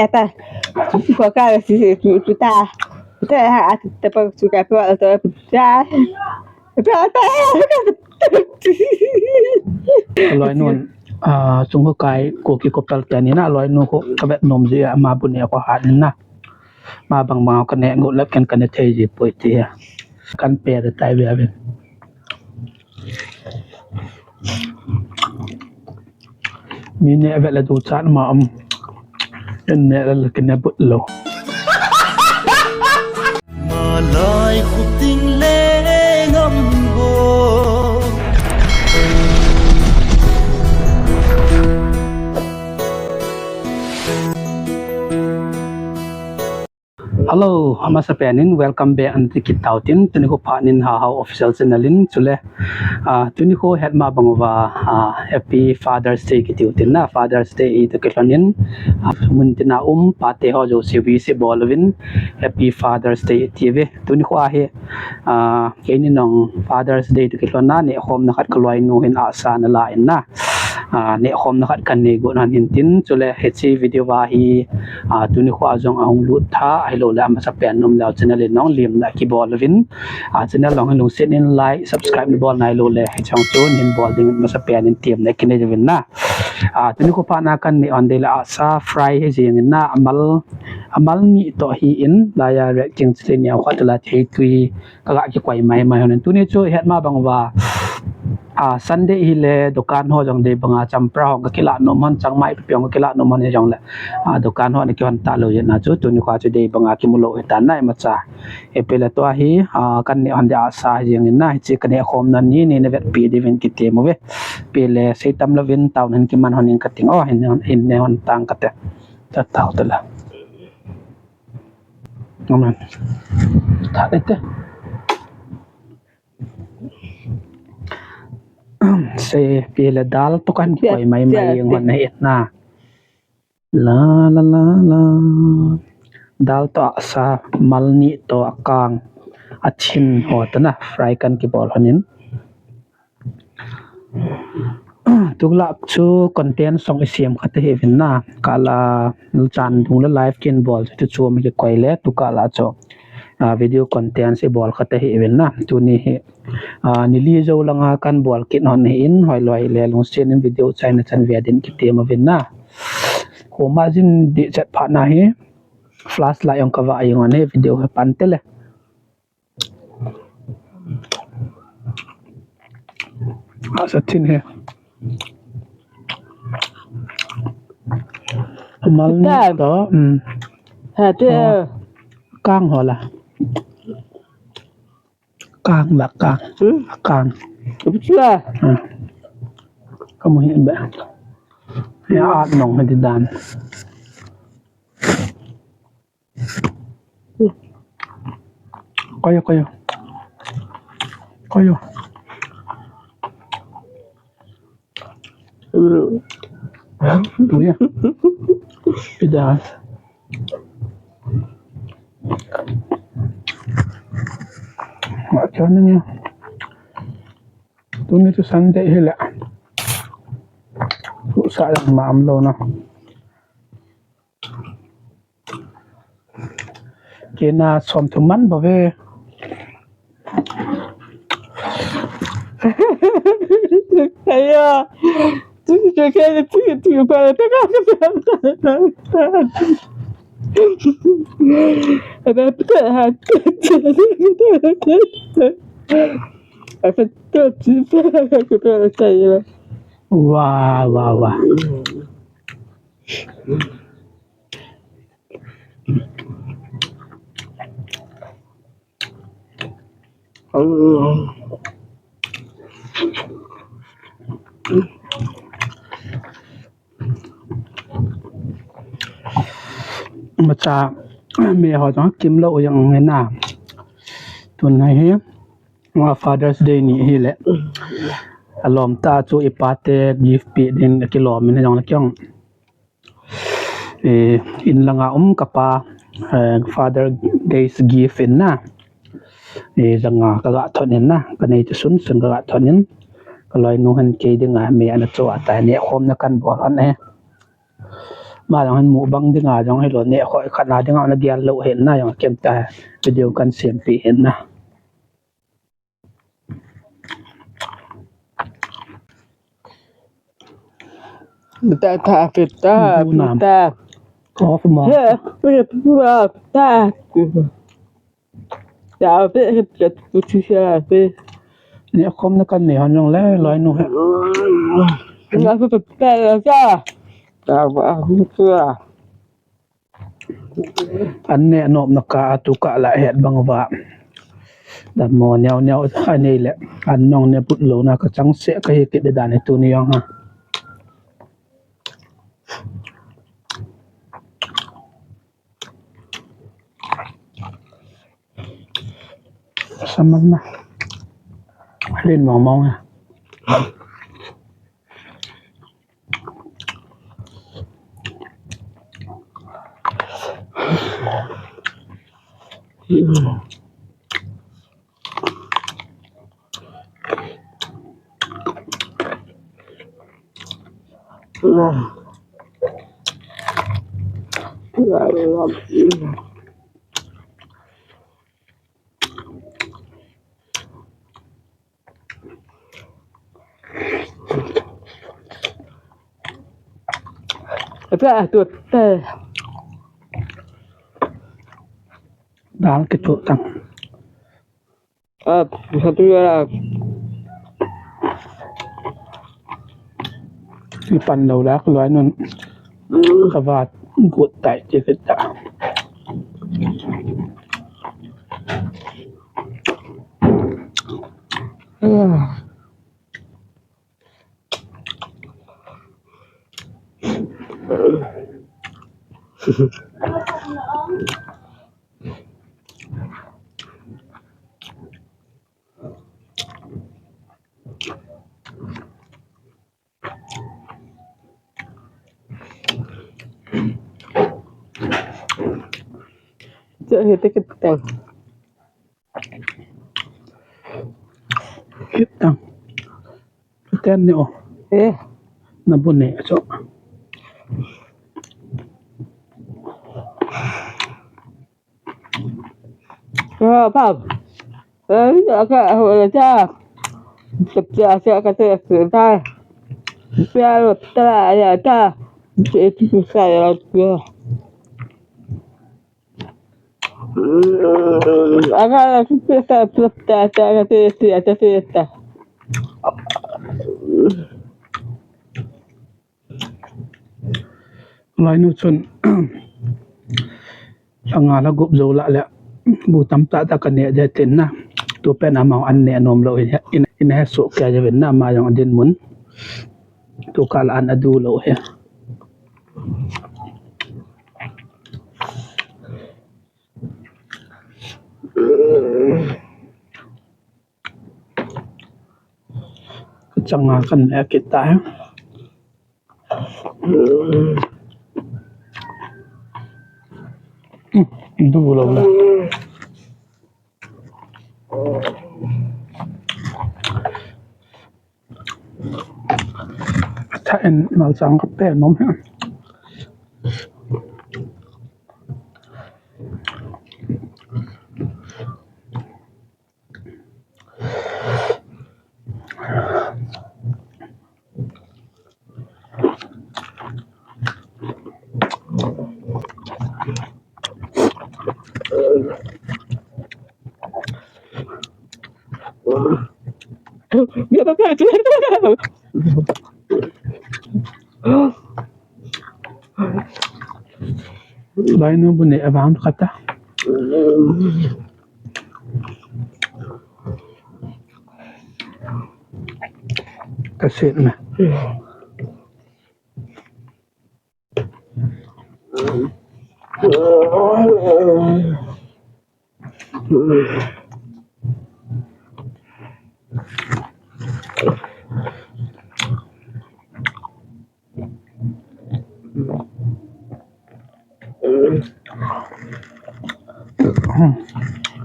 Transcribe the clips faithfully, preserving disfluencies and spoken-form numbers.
Ta, ko ka si tu ta. Ta ha ta pa su ka pa ta ta. Ta ta. Loinu, ah, sung ko kai ko ki ko pel ta ni na loinu ko ka vet nom ji ama bu ne ko ha ni na. Ma bang bang ka ne ngut lep ken ka ne thei ji poi ti ha. Kan pe da tai ve ve. Mi ne vet la du chat ma am. En ne la ken ne but lo. Malai khuting le ngam bo. Hello, amasapen in welcome back anti kit tau tin, tuni kho phat nin Hahao Official Channel in, chule, ah, tuni kho het ma bang uva, ah, Happy Father's Day kiti u tin na, Father's Day i to kilhon in, ah, mun tina um, pate ho jouse wish bol uvin, Happy Father's Day ti ve, tuni kho ahi, ah, keini nong Father's Day to kilhon na, neh khomna khat ka loinu hin ahsa na la in na. Ah, neh khomna khat kan nei got hon hin tin, chule hiche video va hi, ah, tuni kho a jong ahung lut tha, ahilou le amasapen um leu channel in nong lim na kibol uvin. Ah, channel long hin lungset in like, subscribe na bol nai lou le, hiche jong chun hin bol ding amasapen in tem na kinei uvin na. Ah, tuni kho phat na kan neh hon dei le ahsa fry hi jing in na, amal, amal ni to hi in, laiya red king chili ni a kho tala thei tui, ka ga kikoi mai mai hon. Tuni chu het ma bang uva, ah, Sunday hi le dukan ho jong dei banga champra ho ka kila nom hon, changmai pi pi ho ka kila nom hon jong le, ah, dukan ho na kihon ta lou jeh na chu tuni kho chu dei banga kimu lou hi ta nai ma cha. Epi le tua hi, ah, kan neh hon dei ahsa jing in na, hiche ka neh khomna ni, ni na vet pi diuvin kiti mo ve. Pi le sei tam louvin town hin kiman hon in ka ting o, hin, hin neh hon tang ka te. Ta tau ta la. Amen. Tha de te. Se pi le dal to kan koi mai mai jeng hon na et na. La la la la. Dal to ahsa, mal ni to akang. Achin ho to na fry kan kibol hon in. Tulai chu content song i sem kha te hi vin na. Kala chan dung le live kin bol chu chu mi kikoi le tu kala chu, ah, video content i bol kha te hi vin na. Tuni hi, ah, ni li jou langa kan bol kit hon hi in hoi loi le lungset in video chaina chan ve din kiti mo vin na. Koma jin di chat phat na hi flashlight jong ka va jong hon hi video hi pan te le. Ahsa chin hi. Mal ni to, um. Ha te. Oh. Kang ho la. Kang la kang. Hmm? Kang. Betul lah. Ha. Kamu hi ba. Ya at nong hadi dan. Koi o, koi o. Koi o. Tuya. Pida. Macam ni. Tuni tu Sunday hi le. Tu sa yang mam lo na. Kei na som thum man bou ve. Aya. Wah, wah, wah. Macha me ho jong kim lou jong nge na. Tun hi, hi, Father's Day ni hi le. Alom ta chu i pa te gift pe ding kilom in jong le kyong. Eh, in langa um kapa, eh, Father Day's gift in na. Eh, langa ka ga thon in na. Ka nei chu sun sun ka ga thon in. Ka loinu hin kei dinga me ana chu ata neh khomna kan bol hon e. Ama jong hin mukbang dinga jong hilou, neh khoi khat na dinga na gel lou hin na, jong kem ta video kan sempeh hin na. Ta ta pita, pita. Off ma. He, pita, pita. Ya, pita, pita, pita, pita. Ni akom na kan ni han jong le, loi nu he. Na pita, pita, pita. Ya, ba, pita. An neh nomna kah a tu kah la het bang uva. Dammo neo neo anei le, an nong ne put louna ka changseh kahi kit dan hi tuni jong ha. Samang na. Len mong mong na. Ata tu te. Dal ke tu tang. Ah, satu ya. Ipan lou la, loi nun. Kavat gut tai ti kita. Cak hiti kita. Kita. Kita ni oh. Eh. Na bu ni so. Pap. Eh, aka, aka, aka, aka, aka, aka, aka, aka, Loi nu chun langa la gup jou lah le bu tamtah tah kaneh ding tin na. Tu pen amau an neh nom lou hin, in, in he soh kei jovin na, ama jong adinmun. Tu kah la an adu lou hi. Kachanga kan neh kit tai. Hmm, du lou na. Acha en malsang kape nom hi. Loi nu bu neh avang kata. Kaset na.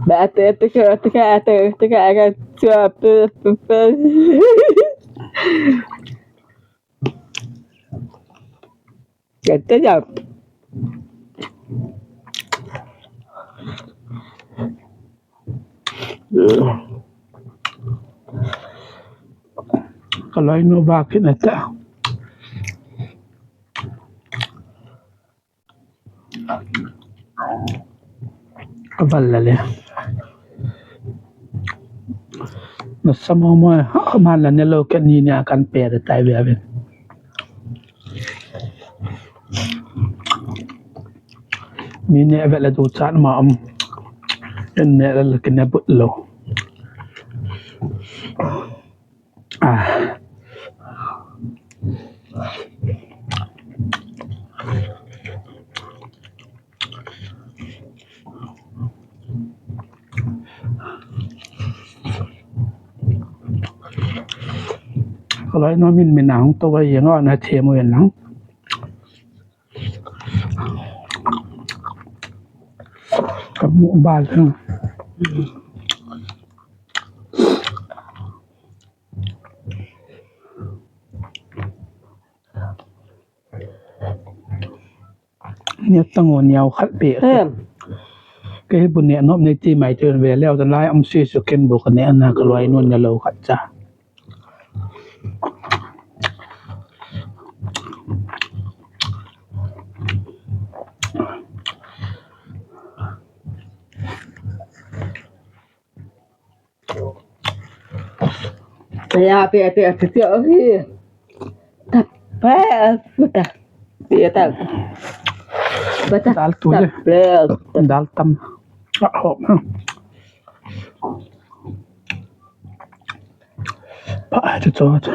Ba ate ate ka ate ka ate ate ka ate ka ate ka. Kata ja. Ka loinu ba kit na ta. Ka val la le. Na samo mo, man la ne lo ka ni ne a kan pe da tai ve ave. Mi ne ave la du chat ma am. En ne la la kine but lo. Ah. Ka loinu min min ang to wa yang na the mo yang. Ka mu ba. Nia tango niau khat pe. Em. Kei bu ne nop nei ti mai te ve leo tan lai am si su ken bu ka ne ana ka loinu ne lo khat cha. Ya, pe, pe, pe, pe, oh, hi. Tap, pe, puta. Pe, tap. Puta. Dal tu je. Tap, pe. Dal tam. Ah, hop. Pa, tu tu tu.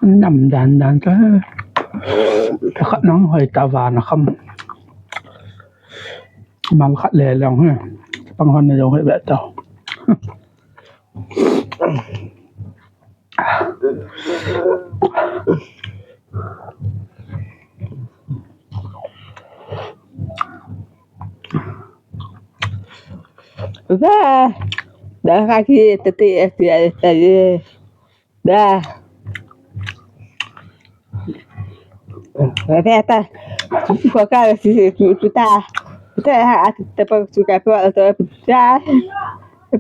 Nam dan dan ta. Ta khat nang hoi ta va na kham. Mal khat le long he. Pang hon ne long he be ta. Ba, da ka ki ta ti e ti e ta ye. Da. Ba ta. Ko ka si si tu ta. Ta ha ta pa su ka pa ta ta.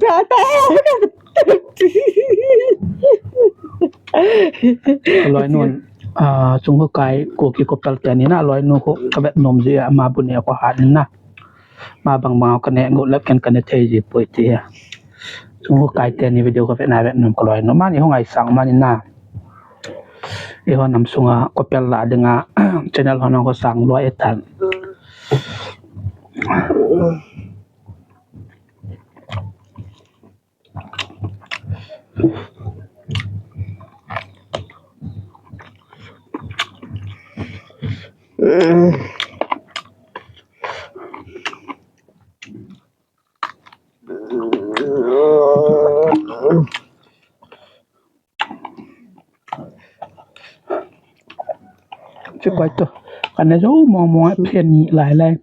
Ta ta. Loinu, ah, chung ko kai ko ki ko pel te ni na loinu ko ka vet nom ji ama bu ne ko ha ni na. Ma bang bang ka ne ngut lep ken ka ne thei ji poi ti. Chung ko kai te ni video ka vet na vet nom ka loinu. Ma ni hung ai sang ma ni na. I hon nam sunga ko pel la dinga channel hon ko sang loi e tan. Chi koi to. Ka ne jou mong mong a phen ni lai lai.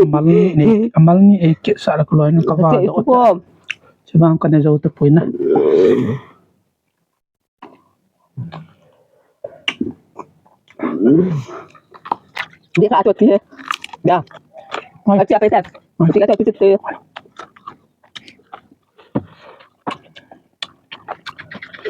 Amal ni, amal ni e kit sa la ka loinu ka va do. Chi bang ka ne jou te pui na. Dia ka tu ti he. Ya. Ai. Ati apa itu? Ati kata tu tu.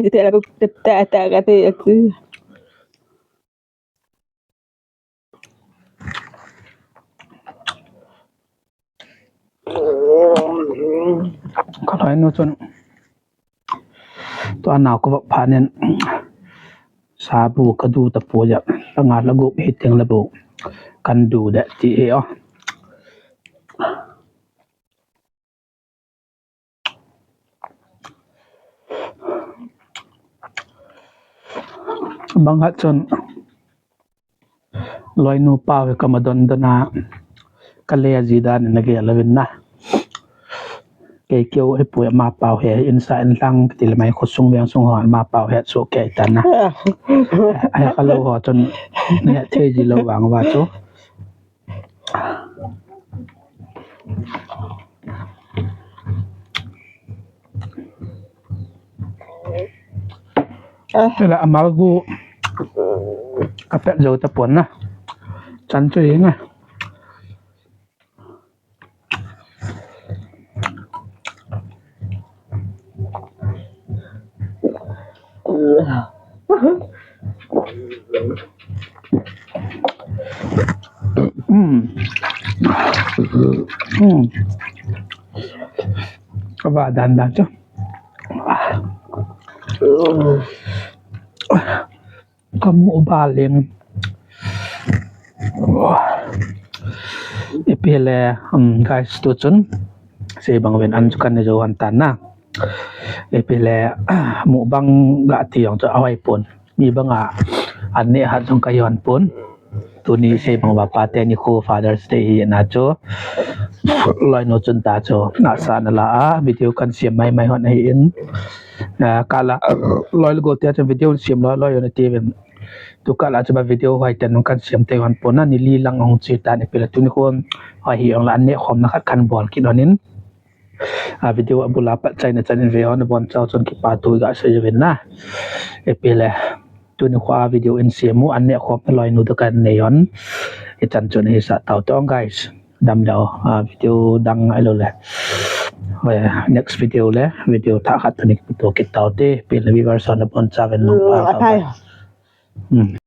Ati te la te te te ka te ati. Ka loinu chun tua nau ka vak phat in sabu ka du tapoi a, langa la gup hi teng la bu kan du de ti hi o. Bang hat chun loinu pau hi ka ma don don a ka le a ji dan in na gel uvin na. Kei keu hi pui ama pau hi insa in lang ti le mai khosung veng sung ho ama pau hi so kei ta na. Ai ka lo ho chun ne thei ji lo vang va chu. Tela amal gu kapet jo ta pon na. Chan chu inga. Hmm. Hmm. Kaba dan dan chu. Kamu ba leng. Ipi le, um, guys, tu chun sei bang ven an chu kan ne jo han tan na. Ipi le, mukbang ga ti jong chu ahoi pon. Mi banga an ne hat jong ka hi hon pon. Tuni sei bang va pa te ni khu Father's Day hi na chu. Loinu chun ta chu na sa na la a video kan siam mai mai hon ahi in. Ah, kala loi le go te chun video siam loi loi na ti ven. Tu kala chu ba video hoi ten kan siam te hon pon na ni li lang hong chi ta ni pila tuni khu hoi hi ong la an ne khom na khat kan bol kit hon in. A video a bula pat chai na chan in ve hon bon chau chun kipa thu ga sei ven na. Ipi le tuni khu a video in siam u an ne khom na loinu tu kan nei hon. I chan chun hi sa tau tong guys. Dam leo, a video dang ai lo le. Next video le video tha khat tuni kipu to kit tau te. Ipi le viewers hon bon chau ven nu pa. Hmm.